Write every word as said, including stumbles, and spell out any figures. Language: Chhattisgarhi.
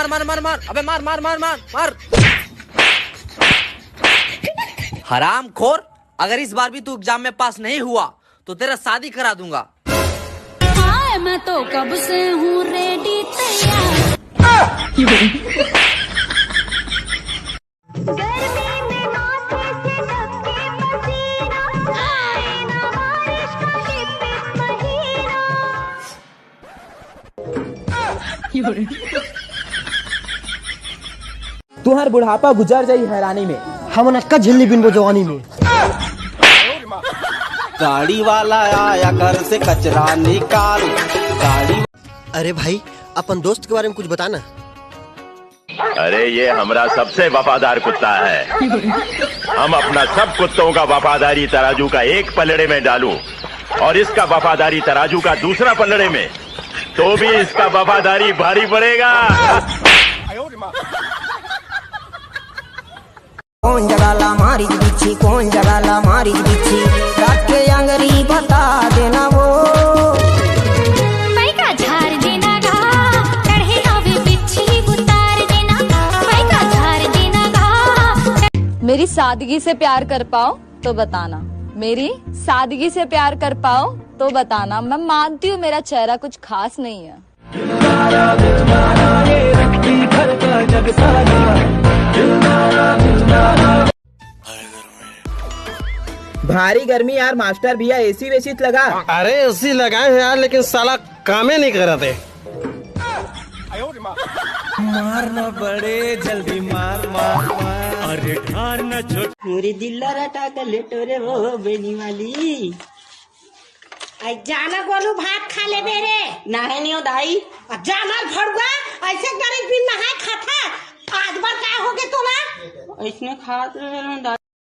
मार, मार, मार, अबे मार, मार, मार, मार, मार। हरामखोर, अगर इस बार भी तू एग्जाम में पास नहीं हुआ तो तेरा शादी करा दूंगा। हाय, मैं तो कब से हूँ रेडी तैयार। तुहर बुढ़ापा गुजर जाई हैरानी में। हमन अतका झिल्ली बिनबो जवानी में। गाड़ी वाला आया घर से कचरा निकाल। गाड़ी अरे भाई, अपन दोस्त के बारे में कुछ बताना। अरे, ये हमरा सबसे वफादार कुत्ता है। हम अपना सब कुत्तों का वफादारी तराजू का एक पलड़े में डालूं और इसका वफादारी तराजू का दूसरा पलड़े में, तो भी इसका वफादारी भारी पड़ेगा। कौन जगह ला मारी बिच्छी, कौन जगह ला मारी बिच्छी, काट के अंगरी बता देना वो। पैका झार देना गा, चढ़े हवे बिच्छी उतार देना। पैका झार देना गा। मेरी सादगी से प्यार कर पाओ तो बताना। मेरी सादगी से प्यार कर पाओ तो बताना। मैं मानती हूँ मेरा चेहरा कुछ खास नहीं है। भारी गर्मी यार मास्टर भैया, एसी वेसी त लगा। अरे एसी लगाए हैं यार, लेकिन साला कामे नहीं करत है। मारना बड़े जल्दी मार मार मार। अरे ठार ना छोट। मोरी दिल रटा के लेटो रे वो बेनी वाली। आई जाना गोलू भात खा ले मेरे। नहाए नहीं हो दाई। अब जा मार भड़ुआ, ऐसे गरीब बिन नहाए खाता। आज बार का हो गए तोला? इसने खात रहे ना दाई।